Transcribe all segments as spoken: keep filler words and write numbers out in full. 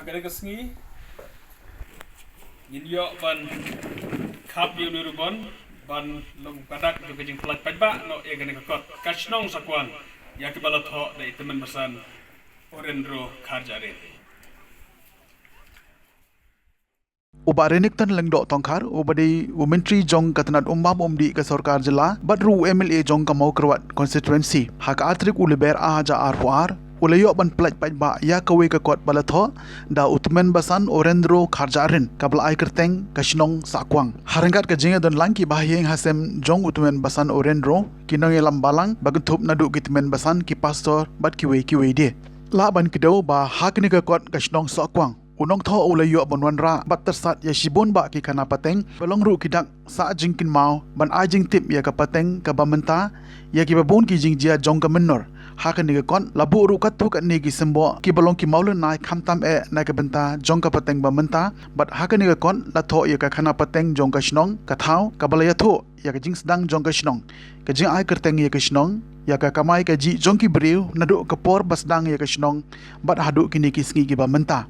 Kane ka sngi ngin ïoh ban khap ïa une u ribbon ban long ka dak jong ka jingpyllait paidbah noh ïa kane ka kot ka shnong Sakwang ïa kiba la thoh da i tymmen basan Orendro Kharjahrin. U Bah Renikton Lyngdoh Tongkhar, uba dei u Myntri jong ka tnat um bam um dih ka sorkar jylla bad ruh u M L A jong ka Mawkyrwat constituency, ha ka ar tarik u Lber ar hajar arphew ar u la ïoh ban pyllait paidbah ïa kawei ka kot ba la thoh da u tymmen basan Orendro Kharjahrin, kaba la ai kyrteng ka shnong Sakwang. Ha ryngkat ka jingïadon lang, ki bahaïing hasem jong u tymmen basan Orendro, ki nongïalam balang ba kynthup naduh ki tymmen basan, ki pastor bad kiwei kiwei de, lah ban kdew ba ha kane ka kot ka shnong Sakwang, u nongthoh u la ïoh ban wanrah bad tyrsad ïa shibun bah ki khana pateng, ba long ruh ki dak sah jingkynmaw ban ai jingtip ïa ka pateng kaba mynta, ïa kiba bun ki jingjia jong ka mynnor. Ha kane ka kot la buh ruh katto katne ki symboh kiba long ki mawlynnai, khamtam eh na ka bynta jong ka pateng ba mynta. Bad ha kane ka kot la thoh ïa ka khana pateng jong ka shnong, ka thaw kaba la ïathuh ïa ka jingsdang jong ka shnong, ka jingai kyrteng ïa ka shnong, ïa ka kamai kajih jong ki briew naduh ka por ba sdang ïa ka shnong bad haduh kine ki sngi kiba mynta.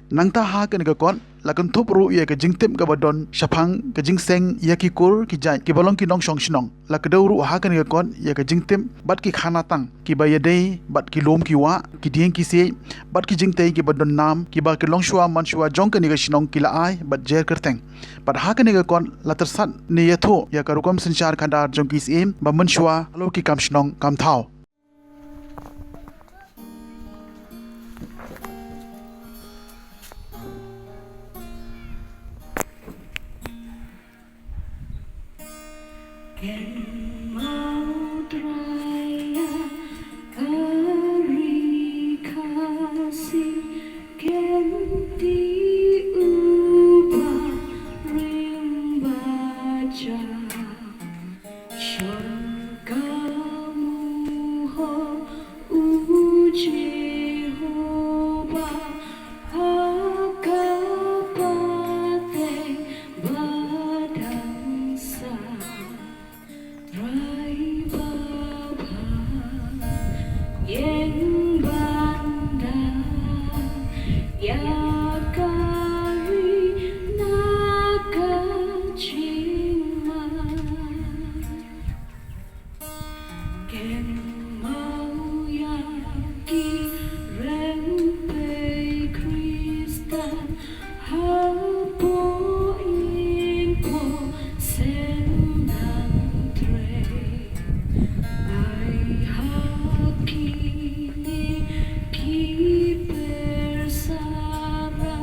Nangta ha kane ka kot la kynthup ruh ïa ka jingtip kaba don shaphang ka jingseng ïa ki kur ki jait kiba long ki nongshong shnong. La kdew ruh ha kane ka kot ïa ka jingtip bad ki khana tang kiba ïadei bad ki lum ki wah, ki dieng ki siej bad ki jingtei kiba don nam, kiba ki longshuwa manshuwa jong kane ka shnong ki la ai bad jer kyrteng. Bad ha kane ka kot la tyrsad ne ïathuh ïa ka rukom synshar khadar jong ki syiem ba mynshuwa halor ki kam shnong kam thaw. Ken mawdraya ka ri Khasi, ken ti uba rim ba ja. Shon ka muhor u Jehobah ha ka pateng ba dang sah. Trai babha ïeng ban da ïa ka ri na ka jingma. Ken mawïa ki rem pei Khristan hapoh ïing ko seng nang trei. Ai ha kine ki persara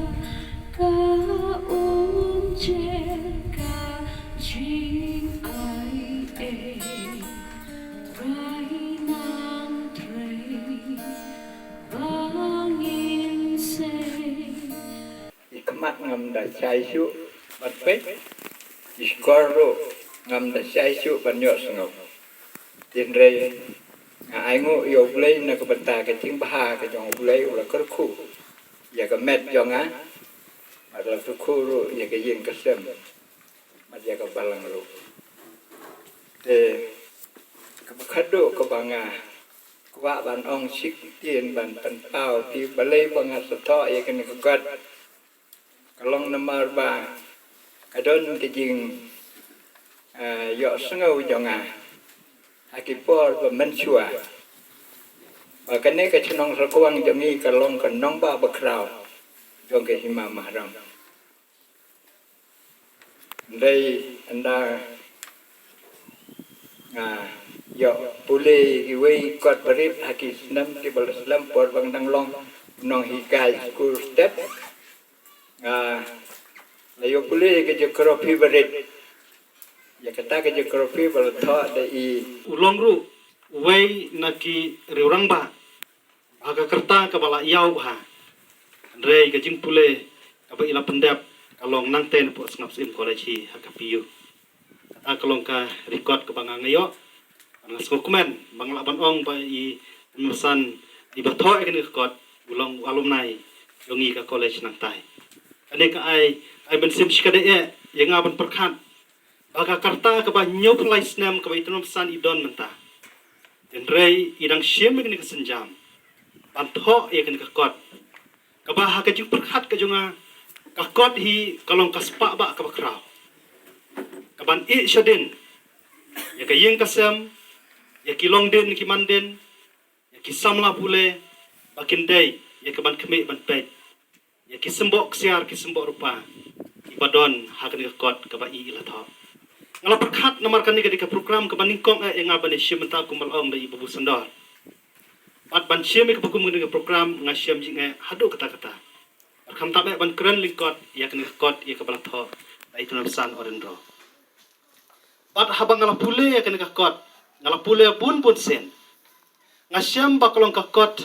ka um jer ka jingai ei. Rai nang trei ba ngin sei. I khmat ngam da shai shuh ban peit, i shkor ruh ngam da shai shuh ban ïohsngew. Hynrei nga ainguh ïa U Blei na ka bynta ka jingbha ka jong U Blei, u la kyrkhu ïa ka met jong nga, bad la kyrkhu ruh ïa ka ïing ka sem, bad ïa ka balang ruh. Te kaba khadduh kaba nga kwah ban ong shi ktien ban pynpaw phi balei ba nga sa thoh ïa kane ka kot, ka long namar ba ka don ka jing, eh, ïohsngew jong nga ha ki por ba mynshuwa ba kane ka shnong Sakwang jong ngi ka long ka nongbah bakhraw jong ka Hima Mahrang. Hynrei ynda nga ïoh pule kiwei kot barit ha ki snem kiba la slem por ba nga dang long nonghikai skul step, nga la ïoh pule ka jingkyrpad barit. Ïa kata ka jingkyrpad ba la thoh da i. U long ruh uwei na ki riewrangbah ha ka rta kaba la ïaw bha. Hynrei ka jingpule kaba i la pyndep ka long nangta napoh Sngap Syiem College hi ha ka P U. Kata ka long ka record kaba nga nga ïoh. Nga sngewkmen ba nga lah ban ong ba i Tymmen Basan iba thoh ïa kane ka kot u long u alumni jong ngi ka college nangta. Kane ka ai, ai mynsiem shikatdei eh ïa nga ban pyrkhat ba ka rta kaba hynñiewphew lai snem kaba i Tymmen Basan i don mynta. Hynrei i dang shim ïa kane ka sienjam ban thoh ïa kane ka kot. kaba ha ka jingpyrkhat ka jong nga, ka kot hi ka long ka spah bah kaba khraw kaban ïeh shadien ïa ka ïing ka sem, ïa ki longdien ki mandien, ïa ki samla pule, ba kin dei ïa kaban khmih ban peit ïa ki symboh ksiar ki symboh rupa kiba don ha kane ka kot kaba i i la thoh. Nga la pyrkhat namar kane ka dei ka program kaba nyngkong eh ïa nga ban ïa shim mynta kumba la ong da i Babu Sandor. Bad ban shim ïa kaba kum kane ka program nga shim jingeh haduh katta katta. Bad khamtam eh ban kren lyngkot ïa kane ka kot ïa kaba la thoh da i Tymmen Basan Orendro. Bad haba nga la pule ïa kane ka kot, nga la pule bun bun sien, nga shem ba ka long ka kot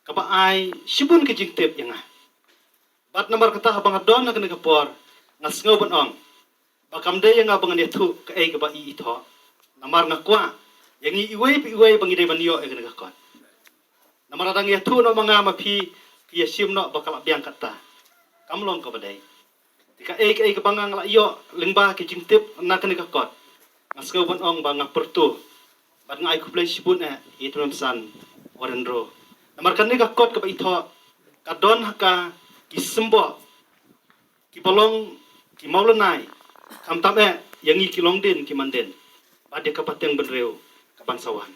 kaba ai shibun ka jingtip ïa nga. Bad namar kata haba nga don ha kane ka por, nga sngew ban ong ba kam dei ïa nga ba ngan ïathuh kaei kaba i i thoh. Namar nga kwah ïa ngi iwei pa iwei ba ngi dei ban ïoh ïa kane ka kot. Namar lada ngi ïathuh noh ma nga ma phi, phi ïa shim noh ba ka la biang katta. Kam long kaba dei. Te kaei kaei kaba nga la ïoh lyngba ki jingtip na kane ka kot, nga sngew ban ong ba nga pyrto bad nga ai khublei shibun eh ïa i Tymmen Basan Orendro. Namar kane ka kot kaba i thoh ka don ha ka ki symboh kiba long ki mawlynnai, khamtam eh ïa ngi ki longdien ki mandien bad ïa ka pateng bynriew kaban sa wan.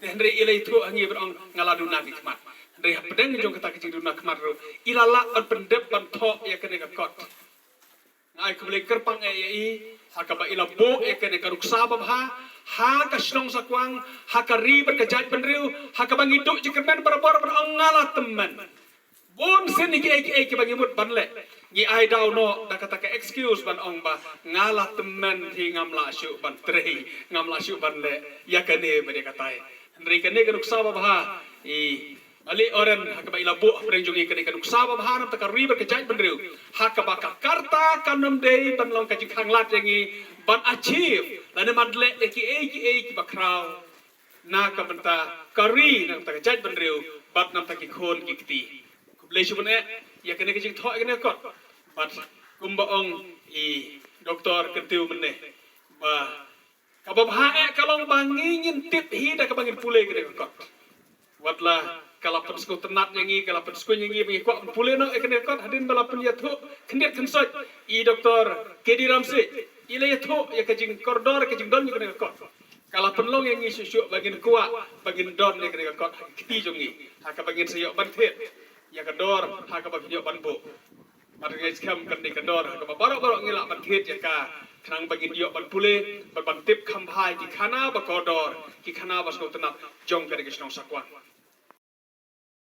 Te hynrei i la ïathuh ha ngi ban ong nga la duna ki khmat. Hynrei hapdeng jong kata ka jingduna khmat ruh i la lah ban pyndep ban thoh ïa kane ka kot. Nga ai khublei kyrpang eh ïa i ha kaba i la buh ïa kane ka nuksa babha ha ka shnong Sakwang, ha ka ri bad ka jaitbynriew, ha kaba ngi duh jingkyrmen barabor ban ong nga la tymmen. Bun sien kiei kiei kiba ngi mut ban leh, ngi ai daw noh da kata ka excuse ban ong ba nga la tymmen hi, ngam lah shuh ban trei, ngam lah shuh ban leh ïa kane bad ïa katai. Hynrei kane ka nuksa babha i Mali Oren ha kaba i la buh hapdeng jong ngi kane ka nuksa babha na bynta ka ri bad ka jaitbynriew, ha kaba ka karta kan ym dei ban long ka jingkhanglad ïa ngi ban achieve lane ban leh ïa kiei kiei kiba khraw na ka bynta ka ri, na ka bynta ka jaitbynriew bad na ka bynta ki khun ki kti. Khublei shibun eh ïa kane ka jingthoh ïa kane ka kot. Bad kumba ong i Doktor Kyntiew mynne ba kaba bha eh ka long ba ngi ngin tip hi da kaba ngin pule ïa kane ka kot. Watla ka la pynsngewtynnat ïa ngi, ka la pynskhem ïa ngi ba ngi kwah ban pule noh ïa kane ka kot, hadien ba la pynïathuh khyndiat khynsoit i Doktor K D Ramsey, i la ïathuh ïa ka jingkordor ka jingdon ïa kane ka kot. Ka la pynlong ïa ngi shuh shuh ba ngin kwah ba ngin don ïa kane ka kot ha ka kti jong ngi, ha kaba ngin sa ïoh ban thied ïa ka dor ha kaba ngin ïoh ban buh. Bad nga ngeit skhem kan dei ka dor ha kaba baroh baroh ngi lah ban thied ïa ka, khnang ba ngin ïoh ban pule bad ban tip kham bha ïa ki khana ba kordor, ki khana ba sngewtynnat jong kane ka shnong Sakwang.